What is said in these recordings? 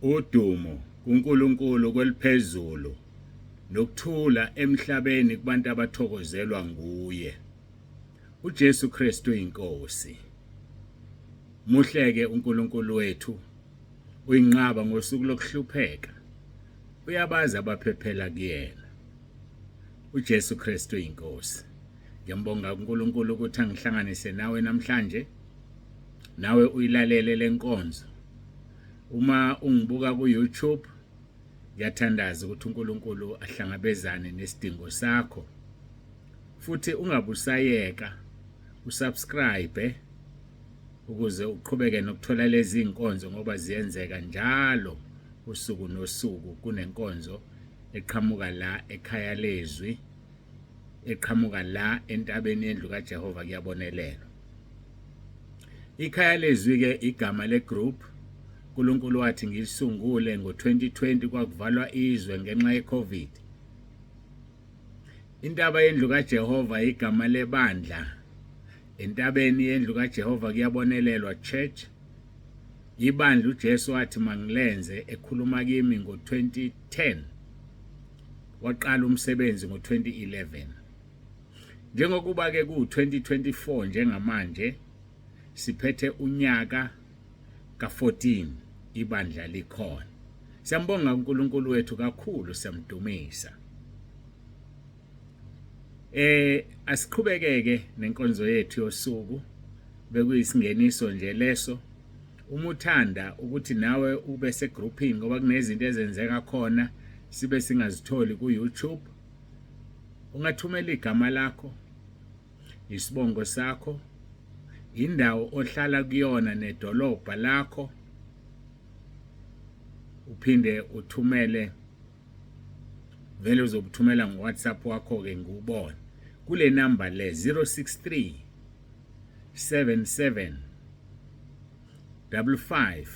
Udumo kuNkulunkulu kweliphezulu nokuthula emhlabeni kubantu abathokozelwa nguye. UJesu Kristu inkosi. Muhleke uNkulunkulu wethu uyinqaba ngosuku lokuhlupheka. Uyabazi abaphephela kuyena. UJesu Kristu inkosi. Ngiyambonga uNkulunkulu ukuthi angihlanganise nawe namhlanje. Nawe uyilalele lenkonzo. Uma ungibuka ku YouTube ngiyathandaza ukuthi uNkulunkulu ahlangabezane nesidingo sakho. Futhi ungabusayeka usubscribe ukuze uqhubeke nokuthola lezi nkonzo ngoba ziyenzeka njalo usuku nosuku kunenkonzo eqhamuka la ekhaya lezwi eqhamuka la entabeni yendlu kaJehova kuyabonelelwa. Ikhaya lezwi ke igama le group uNkulunkulu wathi ngilisungule ngo-2020 kwakuvalwa izwe ngenxa ye-COVID. Intaba yendlu kaJehova igama lebandla. Entabeni yendlu kaJehova kuyabonelelwa church. Ibandla uJesu wathi mangilenze ekhuluma kimi ngo-2010. Waqala umsebenzi ngo-2011. Njengokuba ke ku-2024 njengamanje siphethe unyaka ka-14 ibandla likhona. Siyambonga uNkulunkulu wethu kakhulu siyamdumisa. Asiqhubekeke nenkonzo yethu yosuku bekuyisingeniso nje leso. Uma uthanda ukuthi nawe ube segroupini ngoba kunezinto ezenzeka khona sibe singazitholi ku YouTube ungathumela igama lakho isibongo sakho indawo ohlala kuyona nedolobha lakho uphinde uthumele vele uzobuthumela ngo-WhatsApp wakho-ke ngiwubone kule namba le 063 77 55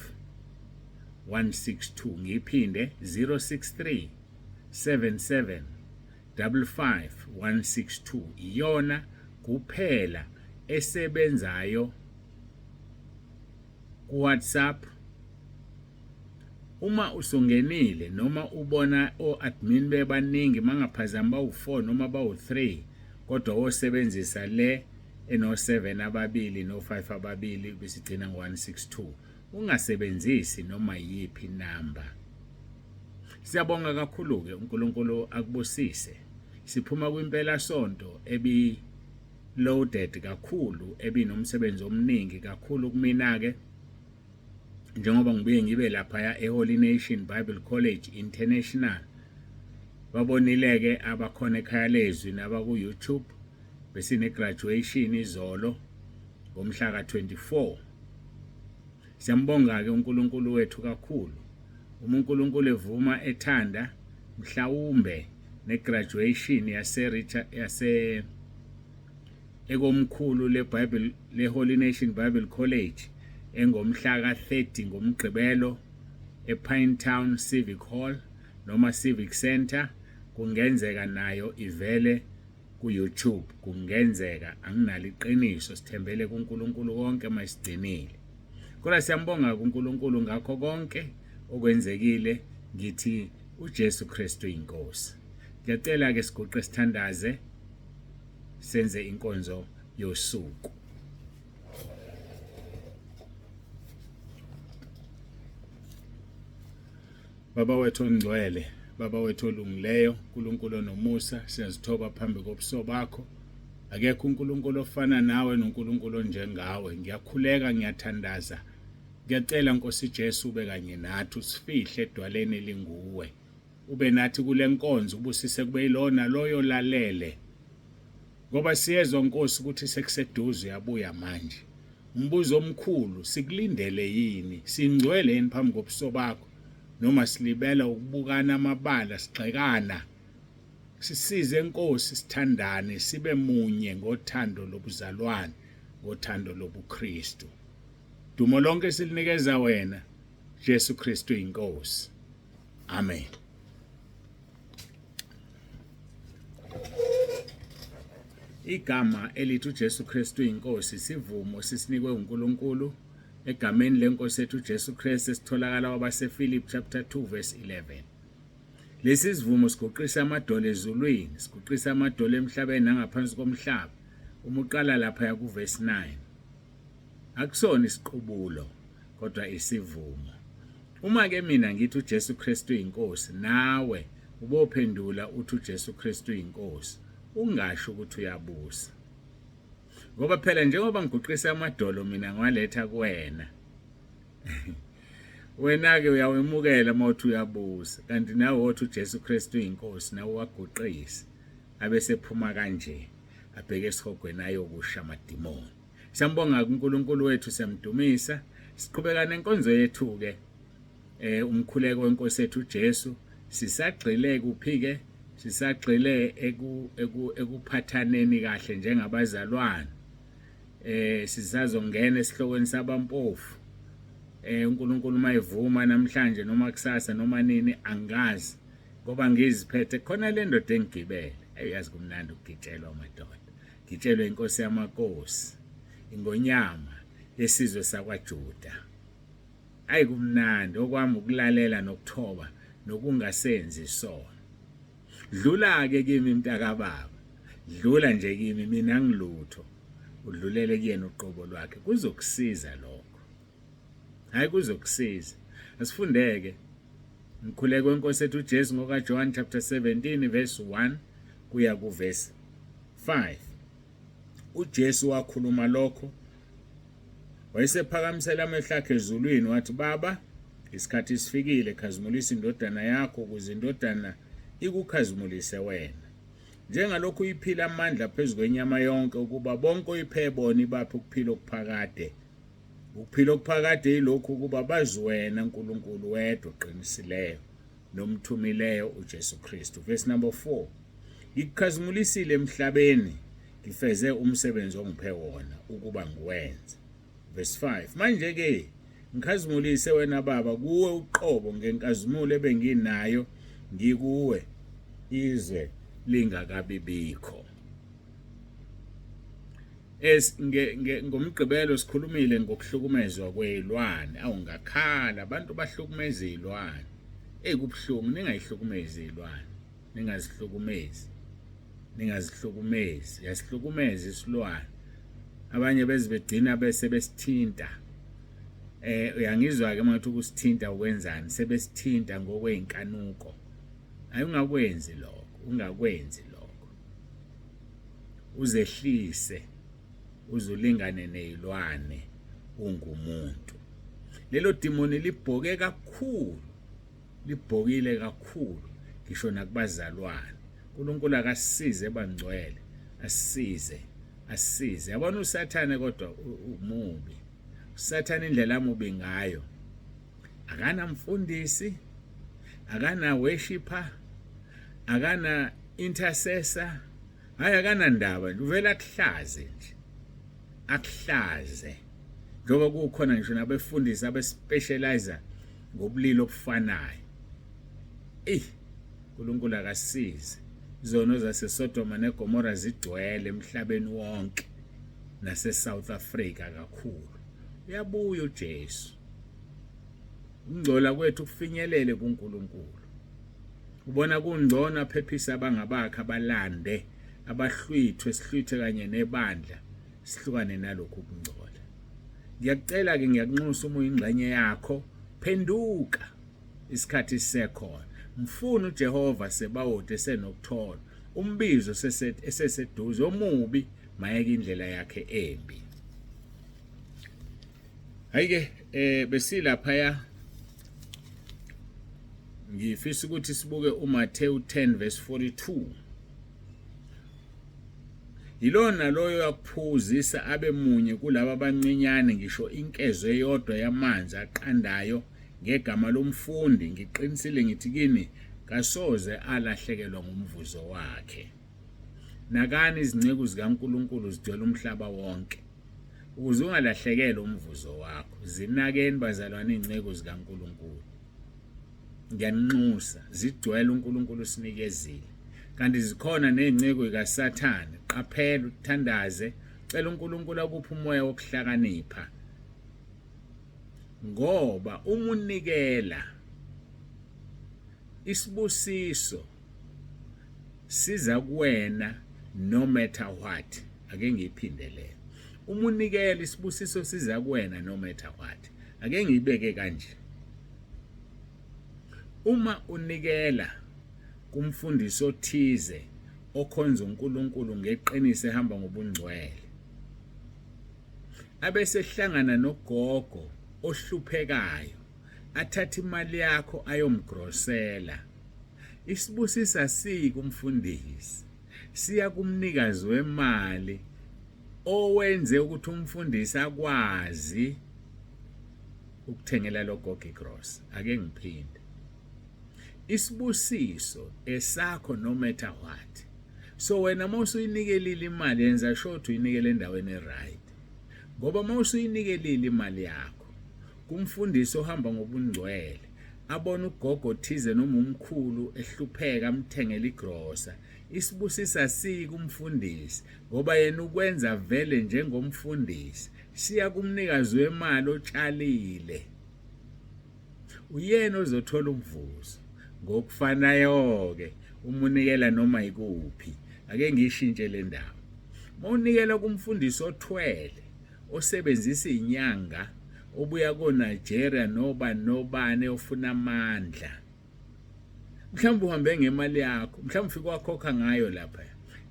162 ngiyiphinde 063 77 55 162 iyona kuphela esebenzayo ku-WhatsApp. Uma usungenile noma ubona o-admin bebaningi mangaphazami bawu-4 noma bawu-3 kodwa wosebenzisa le eno-7 ababili no-5 ababili besigcina ngo-162 ungasebenzisi noma yiphi namba. Siyabonga kakhulu-ke uNkulunkulu akubusise. Siphuma kwimpela sonto ebi loaded kakhulu ebinomsebenzi omningi kakhulu kumina-ke njengoba ngibuye ngibe laphaya eHoly Nation Bible College International. Babonile-ke abakhona ekhaya lezwi nabaku-YouTube besine-graduation izolo ngomhla ka-24. Siyambonga-ke uNkulunkulu wethu kakhulu. Uma uNkulunkulu evuma ethanda mhlawumbe ne-graduation yase yase ekomkhulu leBible leHoly Nation Bible College engomhla ka-30 ngoMgqibelo ePinetown Civic Hall noma Civic Center kungenzeka nayo ivele ku-YouTube kungenzeka anginalo iqiniso sithembele kuNkulunkulu konke mayisigcinile kodwa siyambonga kuNkulunkulu ngakho konke okwenzekile ngithi uJesu Kristu inkosi ngiyacela ke siguqe sithandaze senze inkonzo yosuku. Baba wethu ongcwele, Baba wethu olungileyo, uNkulunkulu onomusa, siyazithoba phambi kobuso bakho. Akekho uNkulunkulu ofana nawe noNkulunkulu onjengawe. Ngiyakhuleka, ngiyathandaza. Ngiyacela Nkosi Jesu ube kanye nathi, usifihle edwaleni elinguwe. Ube nathi kule nkonzo, ubusise kube yilona loyo lalele. Ngoba siyezwa Nkosi ukuthi sekuseduze uyabuya manje. Umbuzo omkhulu sikulindele yini? Singcwele yini phambi kobuso bakho noma silibela ukubukana amabala sigxekana? Sisize Nkosi sithandane sibe munye ngothando lobuzalwane, ngothando lobuKristu. Dumo lonke silinikeza wena Jesu Kristu inkosi. Amen. Igama elithi uJesu Kristu inkosi sivumo sisinikwe uNkulunkulu Egameni lenkosi yethu uJesu Kristu esitholakala kwabaseFilipi chapter 2 verse 11. Lesi sivumo siguqisa amadolo ezulwini, siguqisa amadolo emhlabeni nangaphansi komhlaba. Uma uqala lapha kuvesi 9. Akusona isiqubulo kodwa isivumo. Uma ke mina ngithi uJesu Kristu uyinkosi, nawe ubophendula uthi uJesu Kristu uyinkosi, ungasho ukuthi uyabusa. Ngoba phela njengoba ngiguqisa amadolo mina ngiwaletha kuwena. Wena-ke uyawemukela uma uthi uyabusa, kanti nawe wothi uJesu Kristu uyinkosi, nawe waguqisa. Abesephuma kanje abheke esihogweni ayokusha amadimoni. Siyambonga uNkulunkulu wethu, siyamdumisa. Siqhubeka nenkonzo yethu-ke umkhuleko wenkosi yethu uJesu. Sisagxile kuphi-ke? Sisagxile ekuphathaneni kahle njengabazalwane. Sisazongena esihlokweni sabampofu. UNkulunkulu mayivuma namhlanje noma kusasa noma nini angazi ngoba ngiziphethe khona le ndoda engigibele. Eyazi kumnandi ukugitshelwa madoda. Ngitshelwe inkosi yamakosi, ingonyama yesizwe sakwaJuda. Ayi kumnandi okwami ukulalela nokuthoba nokungasenzi isono. Dlula-ke kimi mntakababa, dlula nje kimi mina ngilutho. Udlulele kuyena uqobo lwakhe kuzokusiza lokho. Hayi kuzokusiza. Asifundeke. Mkhuleko wenkosi ethu uJesu ngokaJohn chapter 17 verse 1 kuya kuverse 5. uJesu wakhuluma lokho wayesephakamisela amehlo akhe ezulwini wathi, Baba, isikhathi sifikile, khazimulisa indodana yakho ukuze indodana ikukhazimulise wena. Njengalokhu uyiphile amandla phezu kwenyama yonke ukuba bonke oyiphe bona ibaphe ukuphila okuphakade. Ukuphila okuphakade yilokhu ukuba bazi wena Nkulunkulu wedwa oqinisileyo nomthumileyo uJesu Kristu. Verse number 4. Ngikukhazimulisile emhlabeni, ngifeze umsebenzi ongiphe wona ukuba ngiwenze. Verse 5. Manje ke ngikhazimulise wena Baba kuwe uqobo ngenkazimulo ebenginayo ngikuwe izwe lingakabibikho. Es ngomgqibelo sikhulumile ngokuhlukumezwa kwezilwane. Awu ngakhala abantu bahlukumeza izilwane. Ey kubuhlungu ningayihlukumezi izilwane. Ningazihlukumezi. Ningazihlukumezi. Yasihlukumeza isilwane. Abanye beze begcina bese besithinta. Uyangizwa ke uma ngithi ukusithinta ukwenzani? Sebesithinta ngokweyinkanuko. Hayi ungakwenzi lokho, ungakwenzi lokho. Uzehlise uzulingane nezilwane ungumuntu. Lelo dimoni libhoke kakhulu, libhokile kakhulu ngisho nakubazalwane. uNkulunkulu akasisize bangcwele, asisize, asisize. Yabona uSathane kodwa umubi. uSathane indlela amubi ngayo akanamfundisi, akana worshipper, akana intercessor, hayi akanandaba nje, uvela akuhlaze nje, akuhlaze. Njengoba kukhona ngisho nabefundisi abespecializer ngobulili obufanayo. Eyi, uNkulunkulu akasize. Izono zaseSodoma neGomora zigcwele emhlabeni wonke nase-South Africa kakhulu. Uyabuya uJesu. Ukungcola kwethu kufinyelele kuNkulunkulu. Ubona kungcono aphephise abangabakhe abalande abahlwithwe sihlwithe kanye nebandla sihlukane nalokhu kungcola. Ngiyakucela ke ngiyakunxusa uma uyingxenye yakho phenduka isikhathi sisekhona. Mfuna uJehova Sebawoti esenokuthola umbizo eseseduze omubi mayeke indlela yakhe embi. Hayi-ke besilaphaya ngifisa ukuthi sibuke uMathewu 10 verse 42. Yilona loyo yakuphuzisa abe munye kulaba abancinyane ngisho inkezo eyodwa yamanzi aqandayo ngegama lomfundi, ngiqinisile ngithi kini kasoze alahlekelwa ngumvuzo wakhe. Nakani izinceku zikaNkulunkulu zigcwele umhlaba wonke. Ukuze ungalahlekelwa umvuzo wakho, zinakeni bazalwane izinceku zikaNkulunkulu. Ngiyaninxusa, zigcwele uNkulunkulu usinikezile. Kanti zikhona nezinceku zikaSathane. Qaphela, uthandaze, cela uNkulunkulu akuphe umoya wokuhlakanipha. Ngoba uma unikela isibusiso siza kuwena no matter what. Ake ngiyiphinde le. Uma unikela isibusiso siza kuwena no matter what. Ake ngiyibeke kanje. Uma unikela kumfundisi othize okhonza uNkulunkulu ngeqiniso ehamba ngobungcwele abesehlangana nogogo ohluphekayo athathe imali yakho ayomgrosela isibusiso asiyi kumfundisi siya kumnikazi wemali owenze ukuthi umfundisi akwazi ukuthengela lo gogo igrosa. Ake ngiphinde, isibusiso esakho no matter what. So wena uma usuyinikelile imali, yenza sure ukuthi uyinikele endaweni e-right, ngoba uma usuyinikelile imali yakho kumfundisi ohamba ngobungcwele, abona ugogo othize noma umkhulu ehlupheka, amthengele igrosa, isibusiso asiyi kumfundisi ngoba yena ukwenza vele njengomfundisi, siya kumnikazi wemali otshalile. Uyena ozothola umvuzo. Ngokufanayo-ke uma unikela noma yikuphi, ake ngiyishintshe le ndaba. Uma unikela kumfundisi othwele, osebenzisa izinyanga, obuya koNigeria nobani nobani ofuna amandla, mhlawumbe uhambe ngemali yakho, mhlawumbe ufike wakhokha ngayo lapha,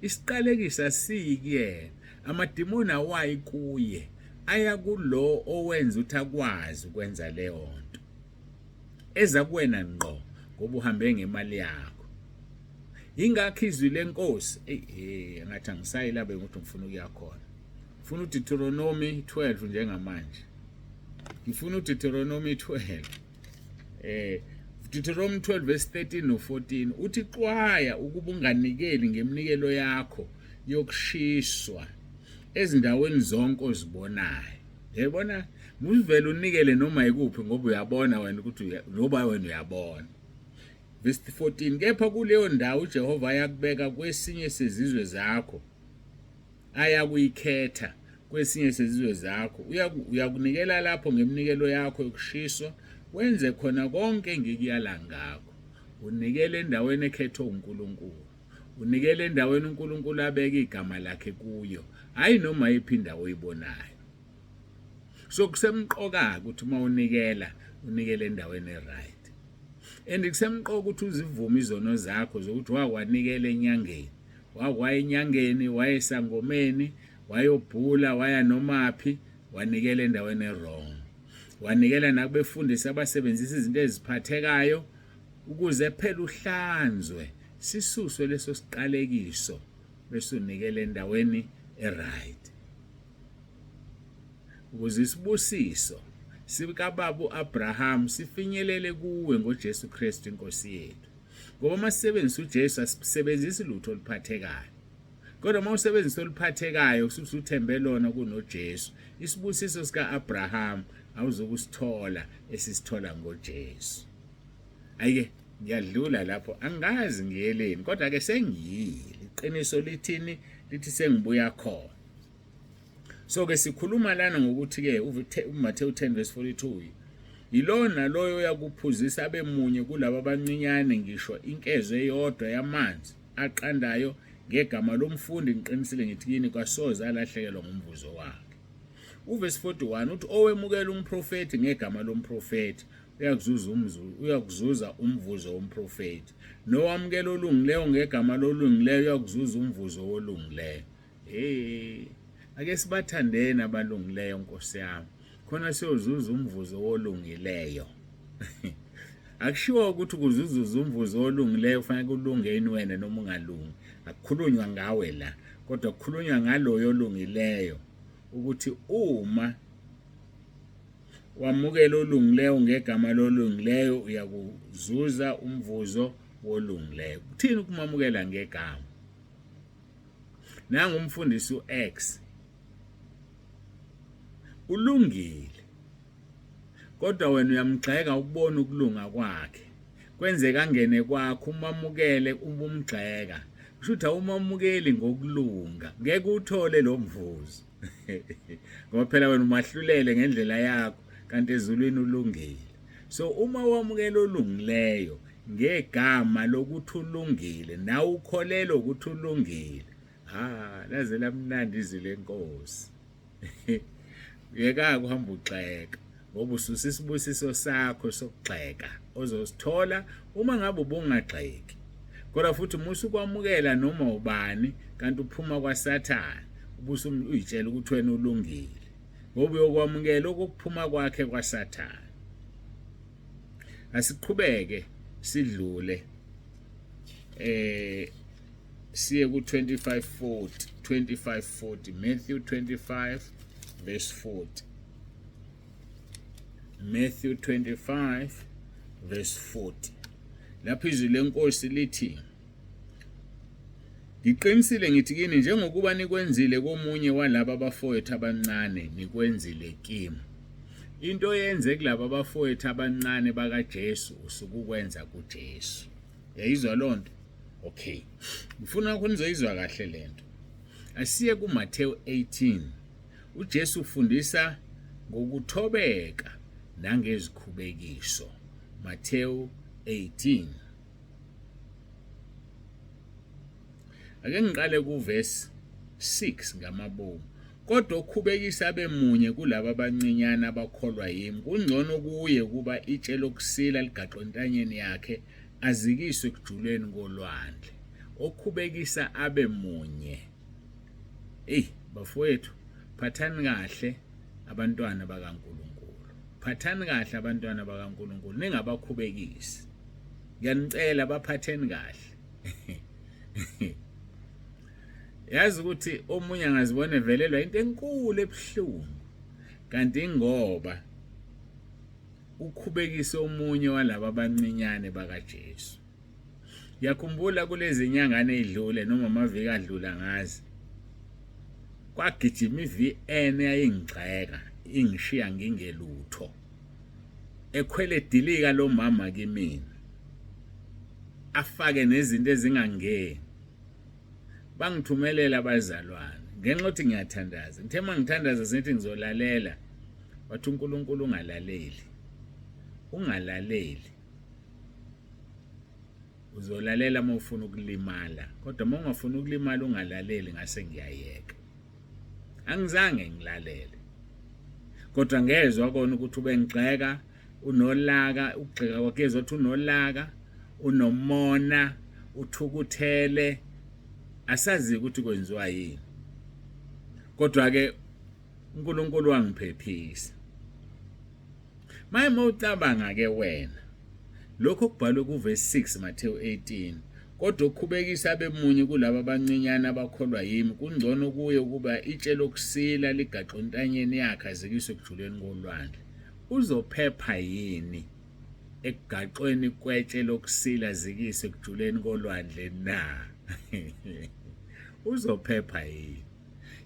isiqalekiso asiyi kuyena, amadimoni awayi kuye, aya kulo owenza ukuthi akwazi ukwenza leyo nto, eza kuwena ngqo ngoba uhambe ngemali yakho. Yingakho izwi lenkosi, eyi ngathi angisayi la bengithi ngifuna ukuya khona. Ngifuna uDeuteronomy 12 njengamanje, ngifuna uDeuteronomy 12. Deuteronomy 12 verse 13 no 14 uthi, xwaya ukuba unganikeli ngeminikelo yakho yokushiswa ezindaweni zonke ozibonayo. Yayibona, muvele unikele noma ikuphi ngoba uyabona wena ukuthi noba wena uyabona. Verse 14, kepha kuleyo ndawo uJehova ayakubeka kwesinye sezizwe zakho, ayakuyikhetha kwesinye sezizwe zakho, uyakunikela lapho ngeminikelo yakho yokushiswa, wenze khona konke engikuyala ngakho. Unikele endaweni ekhethwe uNkulunkulu, unikele endaweni uNkulunkulu abeke igama lakhe kuyo, hhayi noma yiphi indawo oyibonayo. So kusemqoka ukuthi uma unikela, unikele endaweni e-right. And kusemqoka ukuthi uzivume izono zakho zokuthi wakwanikela enyangeni, wakwaya enyangeni, wayesangomeni, wayobhula, waya nomaphi, wanikela endaweni e-wrong, wanikela nakubefundisi abasebenzisa izinto eziphathekayo. Ukuze phela uhlanzwe, sisuswe leso siqalekiso, bese unikela endaweni e-right, ukuze isibusiso sikababa uAbraham sifinyelele kuwe ngoJesu Kristu inkosi yethu. Ngoba uma sisebenzisa uJesu asisebenzisi lutho oluphathekayo, kodwa uma usebenzisa oluphathekayo kusuke usuthembe lona kunoJesu. Isibusiso sika-Abraham awuzukusithola esisithola ngoJesu. Ayike, ngiyadlula lapho, angazi ngiyeleni, kodwa ke sengiyile. Iqiniso lithini? Lithi sengibuya khona. So ke sikhuluma lana ngokuthi ke uMathewu 10 verse 42, yilona naloyo oyakuphuzisa abe munye kulabo abancinyane ngisho inkezo eyodwa yamanzi aqandayo ngegama lomfundi, ngiqinisile ngithi kini, kasoze alahlekelwa ngumvuzo wakhe. Uvesi 41 uthi, owemukela umprofethi ngegama lomprofethi uyakuzuza umvuzo womprofethi, nowamukela olungileyo ngegama lolungileyo uyakuzuza umvuzo wolungileyo. Hey, ake sibathandeni abalungileyo, Nkosi yami, khona siyozuza umvuzo wolungileyo. Akushiwo ukuthi ukuze uzuze umvuzo olungileyo kufanele kulunge yini wena noma ungalungi. Akukhulunywa ngawe la, kodwa kukhulunywa ngaloyo olungileyo, ukuthi uma wamukela olungileyo ngegama lolungileyo uyakuzuza umvuzo wolungileyo. Kuthini ukumamukela ngegama? Nangu umfundisi uX ulungile, kodwa wena uyamgxeka ukubona ukulunga kwakhe. Kwenzeka angene kwakho, umamukele ubumgxeka, kusho ukuthi awumamukeli ngokulunga, ngeke uthole lo mvuzo ngoba phela wena umahlulele ngendlela yakho. Kanti ezulwini ulungile. So uma wamukela olungileyo ngegama lokuthi ulungile, nawe ukholelwa ukuthi ulungile. Ha, laze lamnandi izwi lenkosi. Yeka kuhamba ugxeka ngoba ususa isibusiso sakho sokugxeka ozosithola uma ngabe ubungagxeki. Kodwa futhi musa ukwamukela noma ubani kanti uphuma kwaSathane ubuse uyitshela ukuthi wena ulungile ngoba uyokwamukela okuphuma kwakhe kwaSathane. Asiqhubeke sidlule siye ku 25:40 25:40 Matthew 25 verse 40 Matthew 25 verse 40 lapho izwi lenkosi lithi Ngiqinisile ngithi kini njengokuba nikwenzile komunye walaba bafowethu abancane nikwenzile kimi. Into oyenze kulaba bafowethu abancane bakaJesu usukukwenza kuJesu. Yayizwa lonto? Okay. Ngifuna ukuthi nizoyizwa kahle lento. Asiye kuMathewu 18. UJesu ufundisa ngokuthobeka nangezikhubekiso. Mathewu 18. Ake ngiqale kuvesi 6 ngamabomu. Kodwa okhubekisa abe munye kulaba abancinyane abakholwa yimi, kungcono kuye ukuba itshe lokusila ligaxwe entanyeni yakhe azikiswe ekujuleni kolwandle. Okhubekisa abe munye. Eyi bafowethu, phathani kahle abantwana bakaNkulunkulu. Phathani kahle abantwana bakaNkulunkulu, ningabakhubekisi. Ngiyanicela baphatheni kahle. Yazi ukuthi omunye angazibona evelelwa into enkulu ebuhlungu kanti ingoba ukhubekise omunye walaba abancinyane bakaJesu. Ngiyakhumbula kulezi nyangana ezidlule noma amaviki adlula ngazi kwagijima i-VN eyayingigxeka ingishiya ngingelutho ekhwele dilika lo mama kimina afake nezinto ezingangeni bangithumelela abazalwane ngenxa yokuthi ngiyathandaza ngithe uma ngithandaza sithi ngizolalela wathi uNkulunkulu ungalaleli ungalaleli uzolalela uma ufuna ukulimala kodwa uma ungafuni ukulimala ungalaleli ngase ngiyayeka angizange ngilalele kodwa ngezwa kona ukuthi ubengigxeka unolaka ukugxeka kwakhe ezwa ukuthi unolaka unomona uthukuthele asazi ukuthi kwenziwa yini kodwa ke uNkulunkulu wangiphephisa maye mawucabanga ke wena lokho kubhalwe kuvesi 6 Matthew 18 kodwa okhubekisa abemunye kulaba abancinyane abakholwa yimi kungcono kuye ukuba itshe lokusila ligaxwe entanyeni yakhe azikiswe ekujuleni kolwandle uzophepha yini ekugaxweni kwetshe lokusila zikise ekujuleni kolwandle na uzophepha yini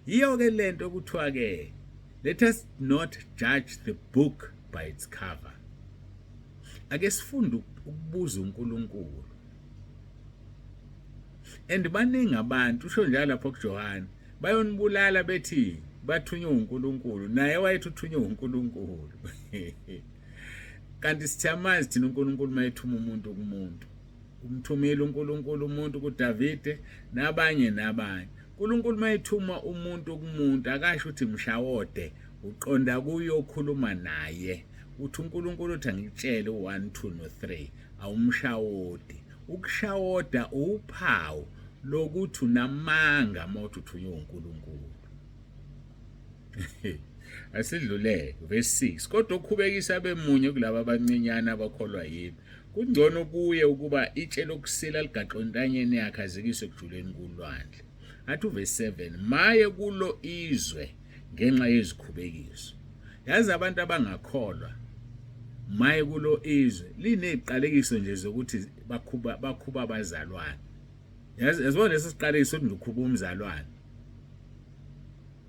yiyo ke lento kuthiwa ke let us not judge the book by its cover ake sifunde ukubuza uNkulunkulu and baningi abantu usho njalo lapho kuJohane bayonibulala bethi bathunywe uNkulunkulu naye wayethi uthunywe uNkulunkulu kanti sithiyamazi thina uNkulunkulu mayethuma umuntu kumuntu umthumile uNkulunkulu umuntu kuDavide nabanye nabanye uNkulunkulu mayethuma umuntu kumuntu akasho ukuthi mshawode uqonda kuyo okhuluma naye uthi uNkulunkulu uthi angikutshele u1 2 no3 awumshawodi ukushawoda uphawu lokuthi unamanga uma uthi uthunywe uNkulunkulu asidluleke verse 6 kodwa okhubekisa bemunye kulaba abancinyane abakholwa yimi kungcono kuye ukuba itshe lokusila ligaxwe entanyeni yakhe azikiswe ekujuleni kulwandle athi uverse 7 maye kulo izwe ngenxa yezikhubekiso yazi abantu abangakholwa maye kulo izwe lineziqalekiso nje zokuthi bakhuba bakhuba abazalwane yazi yazibona lesi siqalekiso ukuthi ngikhuba umzalwane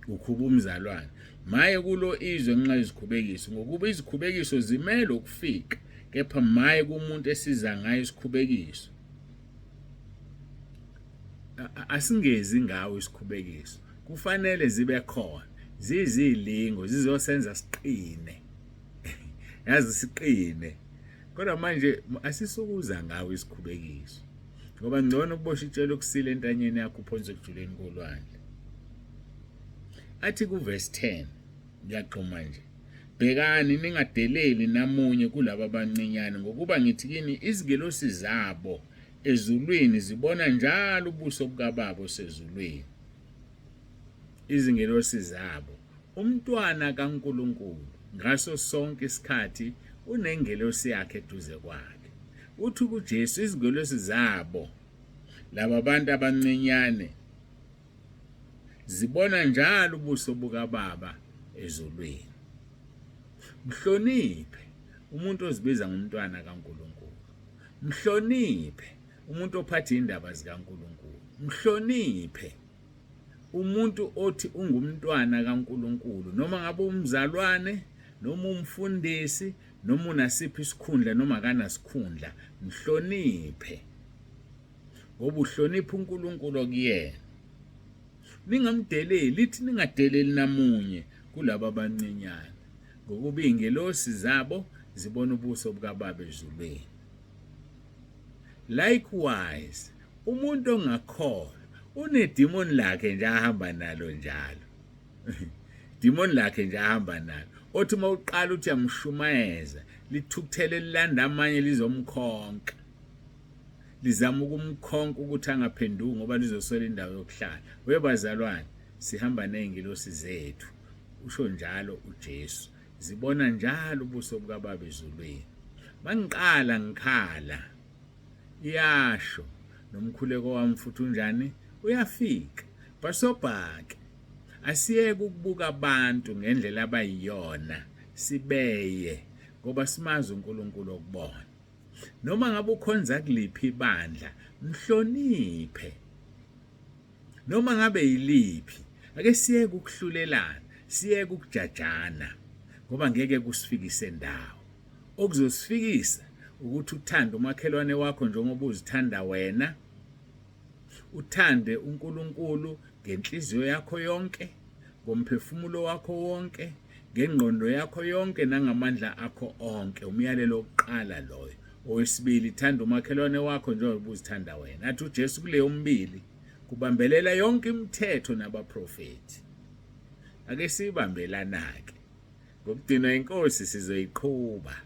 ukhuba umzalwane maye kulo izwe ngenxa yezikhubekiso ngokuba izikhubekiso zimele ukufika kepha maye kumuntu esiza ngayo isikhubekiso asingezi ngawo isikhubekiso kufanele zibe khona zizilingo zizosenza siqine. Yazi siqine. Kodwa manje asisukuza ngawo isikhubekiso. Ngoba ngcono ukubosha itshelo okusile entanyeni yakho uphonse ekujuleni kolwandle. Athi kuverse 10 ngiyagxuma nje. Bhekani ningadeleli namunye kulaba abancinyane ngokuba ngithi kini izingelosi zabo ezulwini zibona njalo ubuso bukaBaba osezulwini. Izingelosi zabo umntwana kaNkulunkulu ngaso sonke isikhathi unengelosi yakhe eduze kwakhe. Uthi kuJesu izingelosi zabo laba bantu abancinyane zibona njalo ubuso bukaBaba ezulwini. Mhloniphe umuntu ozibiza ngomntwana kaNkulunkulu. Mhloniphe umuntu ophatha indaba zikaNkulunkulu. Mhloniphe umuntu othi ungumntwana kaNkulunkulu noma ngabe umzalwane noma umfundisi noma unasiphi isikhundla noma akanasikhundla mhloniphe ngoba uhlonipha uNkulunkulu okuyena ningamdeleli lithi ningadeleli namunye kulaba abancinyane ngokuba iy'ngelosi zabo zibona ubuso bukaBaba ezulwini likewise umuntu ongakholwa unedimoni lakhe nje ahamba nalo njalo dimoni lakhe nje ahamba nalo othi uma uqala uthi uyamshumayeza lithukuthele lilanda amanye lizomkhonka lizama ukumkhonka ukuthi angaphenduki ngoba lizoswela indawo yokuhlala webazalwane sihamba nezingilosi zethu usho njalo uJesu zibona njalo ubuso bukaBaba ezulwini mangiqala ngikhala iyasho nomkhuleko wami futhi unjani uyafika basobhake asiyeke ukubuka abantu ngendlela abayiyona sibeye ngoba simazi uNkulunkulu okubona noma ngabe ukhonza kuliphi ibandla mhloniphe noma ngabe yiliphi ake siyeke ukuhlulelana siyeke ukujajana ngoba ngeke kusifikise ndawo okuzosifikisa ukuthi uthande umakhelwane wakho njengoba uzithanda wena uthande uNkulunkulu ngenhliziyo yakho yonke ngomphefumulo wakho wonke ngengqondo yakho yonke nangamandla akho onke umyalelo wokuqala loyo owesibili thanda umakhelwane wakho njengoba uzithanda wena athi uJesu kuleyo mbili kubambelela yonke imithetho nabaprofeti ake sibambelana-ke ngokugcinwa inkosi sizoyiqhuba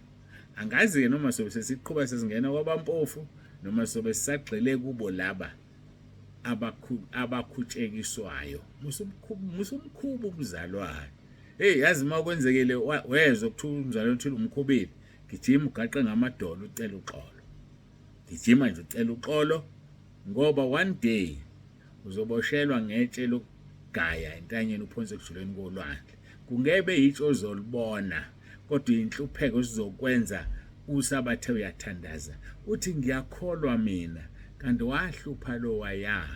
angazi-ke noma sobe sesiqhuba sesingena kwabampofu noma sobe sisagxile kubo laba abakhutshekiswayo musumkhuba umzalwane hey yazi uma kwenzekile wezwa kuthiwa umzalwane uthile umkhubile gijima ugaqe ngamadolo ucela uxolo gijima nje ucela uxolo ngoba one day uzoboshelwa ngetshe lokugaya entanyeni uphonse ekujuleni kolwandle kungebe yitshe ozolibona kodwa inhlupheko sizokwenza usabathe uyathandaza uthi ngiyakholwa mina kanti wahlupha lo waya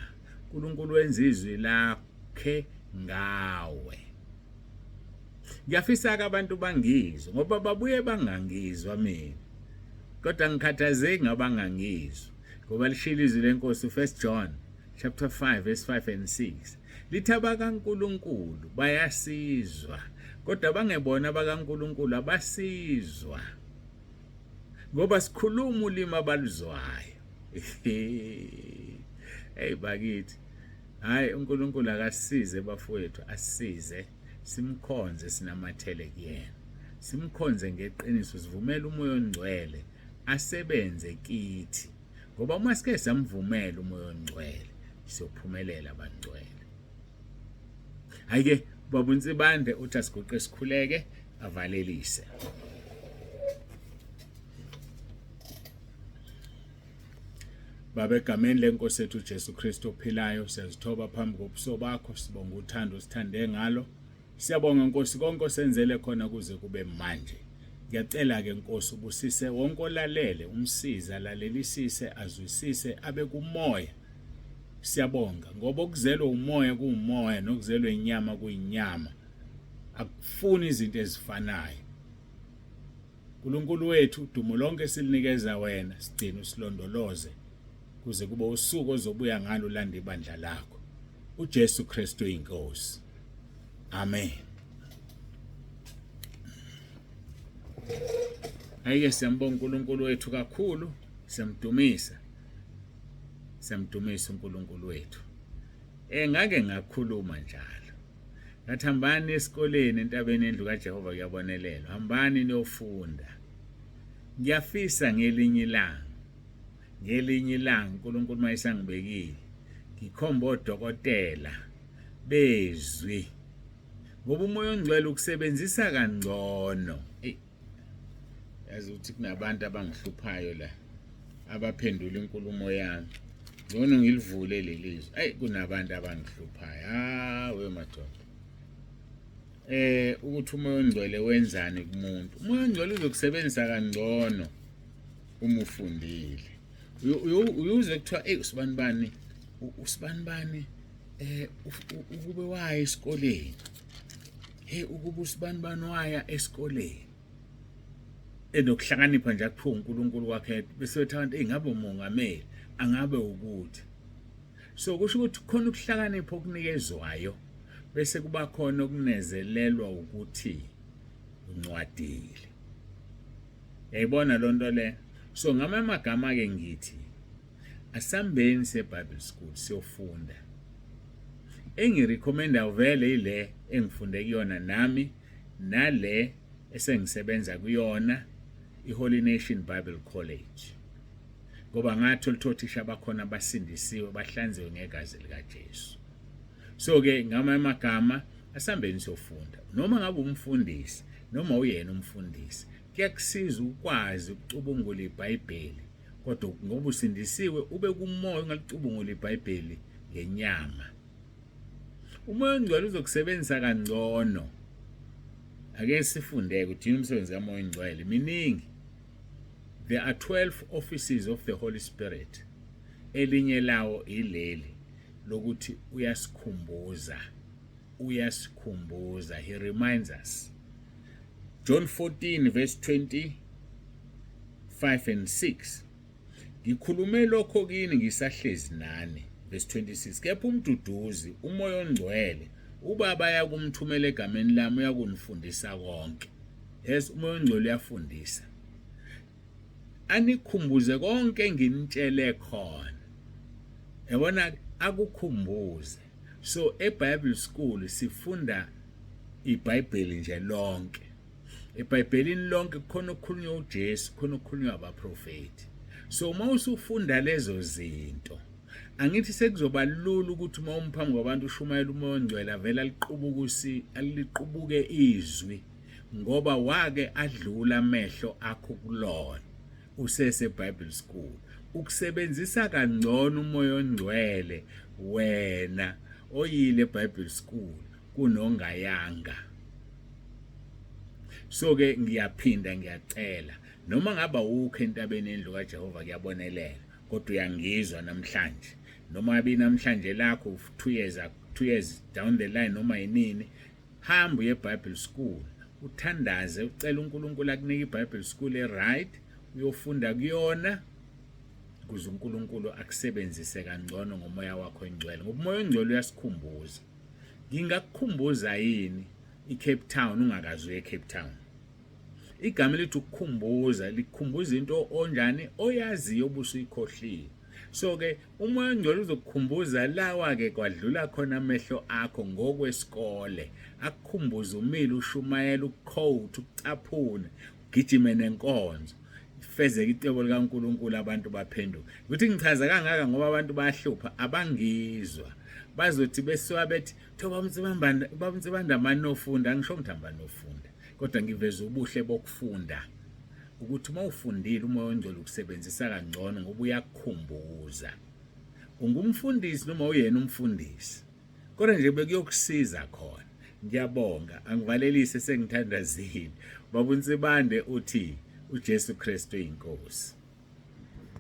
uNkulunkulu wenza izwi lakhe ngawe ngiyafisa ke abantu bangizwe ngoba babuye bangangizwa mina kodwa ngikhathazeki ngabangangizwa ngoba lishilo izwi lenkosi u1 John chapter 5 verse 5 and 6 lithi abakaNkuluNkulu bayasizwa kodwa bangebona abakaNkuluNkulu abasizwa ngoba sikhuluma ulimi abaluzwayo hey bakithi hayi uNkulunkulu akasize bafowethu asize simkhonze sinamathele kuyena simkhonze ngeqiniso sivumele umoya ongcwele asebenze kithi ngoba uma sike samvumela umoya ongcwele siyophumelela bangcwele hayi-ke baba uNsibande uthi asiguqe sikhuleke avalelise Baba egameni lenkosi ethu uJesu Kristu ophilayo siyazithoba phambi kobuso bakho sibonga uthando osithande ngalo Siyabonga Nkosi konke osenzele khona kuze kube manje. Ngiyacela ke Nkosi ubusise wonke olalele, umsize alalelisise, azwisise abe kumoya. Siyabonga ngoba okuzelwe umoya kuwumoya nokuzelwe inyama kuyinyama. Akufuni izinto ezifanayo. Nkulunkulu wethu, dumo lonke silinikeza wena, sigcine usilondoloze kuze kube usuku ozobuya ngalo ulande ibandla lakho. uJesu Kristu inkosi. Amen. Ayike siyambonga uNkulunkulu wethu kakhulu, siyamdumisa. Siyamdumisa uNkulunkulu wethu. Ngake ngakhuluma njalo. Ngathi hambani esikoleni entabeni endlu kaJehova kuyabonelelwa. Hambani niyofunda. Ngiyafisa ngelinye ilanga. Ngelinye ilanga uNkulunkulu mayesangibekile ngikhomba odokotela bezwi ngoba umoya ongcwele ukusebenzisa kangcono. Ey yazi ukuthi kunabantu abangihluphayo la abaphendula inkulumo yami. Ngcono ngilivule leli zwi. Ayi kunabantu abangihluphayo. Ah we madoda. Ukuthi umoya ongcwele wenzani kumuntu. Umoya ongcwele uzokusebenzisa kangcono uma ufundile. Uyuzwe kuthiwa ey usibanibani usibanibani ukube waya esikoleni. Hey ukuba usibanibani waya esikoleni. Enokuhlakanipha nje akuphiwa uNkulunkulu kwakhe bese bethi abantu engabe umongameli angabe ukuthi. So kusho ukuthi khona ukuhlakanipha okunikezwayo bese kuba khona okunezelelwa ukuthi uncwadile. Yayibona lonto le. So ngamanye amagama ke ngithi asambeni se Bible school siyofunda. Engirecommenda vele ile engifunde kuyona nami nale esengisebenza kuyona iHoly Nation Bible College. Ngoba ngathola ukuthi othisha bakhona basindisiwe bahlanziwe ngegazi likaJesu. So ke ngamanye amagama asambeni siyofunda. Noma ngabe umfundisi noma uyena umfundisi kuyakusiza ukwazi ukucubungula iBhayibheli kodwa ngoba usindisiwe ube kumoya ungalicubungula iBhayibheli ngenyama. Umoya ongcwele uzokusebenzisa kangcono. Ake sifunde ukuthi yini umsebenzi kaMoya ongcwele. Miningi. There are 12 offices of the Holy Spirit. Elinye lawo ileli lokuthi uyasikhumbuza. Uyasikhumbuza. He reminds us. John 14 verse 25 and 6. Ngikhulume lokho kini ngisahlezi nani. Verse 26. Kepha umduduzi, uMoya ongcwele, uBaba ayakumthumela egameni lami uyakunifundisa konke. Yes, uMoya ongcwele uyafundisa. Anikhumbuze konke enginitshele khona. Yabona akukhumbuze. So eBible school sifunda iBhayibheli nje lonke. EBhayibhelini lonke kukhona okukhulunywa uJesu, kukhona okukhulunywa abaprofeti. So uma usufunda lezo zinto, angithi sekuzoba lula ukuthi uma umphambi kwabantu ushumayela uMoya ongcwele avele aliqubukusi aliqubuke izwi ngoba wake adlula amehlo akho kulona usese Bible school. Ukusebenzisa kangcono uMoya ongcwele wena oyile Bible school kunongayanga. So ke ngiyaphinda ngiyacela noma ngaba ukho entabeni endlu kaJehova kuyabonelela kodwa uyangizwa namhlanje noma ngabe namhlanje lakho 2 years down the line noma yinini, hamba uye Bible school uthandaze ucela uNkulunkulu akunike iBible school e-right uyofunda kuyona ukuze uNkulunkulu akusebenzise kangcono ngomoya wakho ongcwele, ngoba umoya ongcwele uyasikhumbuza. Ngingakukhumbuza yini iCape Town ungakazi uye eCape Town? Igama elithi ukukhumbuza likukhumbuza into onjani oyaziyo obusuyikhohliwe. So ke umoya ongcwele uzokukhumbuza lawa ke kwadlula khona amehlo akho ngokwesikole, akukhumbuze umile ushumayela, ukuquote, ukucaphuna, ugijime nenkonzo. Ifezeke icebo likaNkulunkulu abantu baphenduke. Ukuthi ngichaza kangaka ngoba abantu bayahlupha abangizwa. Bazothi besuka bethi thoba umtsibambanda baba uNsibande amanofunda, angisho ngithi amanofunda kodwa ngiveza ubuhle bokufunda ukuthi uma ufundile umoya ongcwele ukusebenzisa kangcono ngoba uyakukhumbuza. Ungumfundisi noma uyena umfundisi kodwa nje bekuyokusiza khona. Ngiyabonga, angivalelise sengithandazile. Baba uNsibande uthi uJesu Kristu uyinkosi.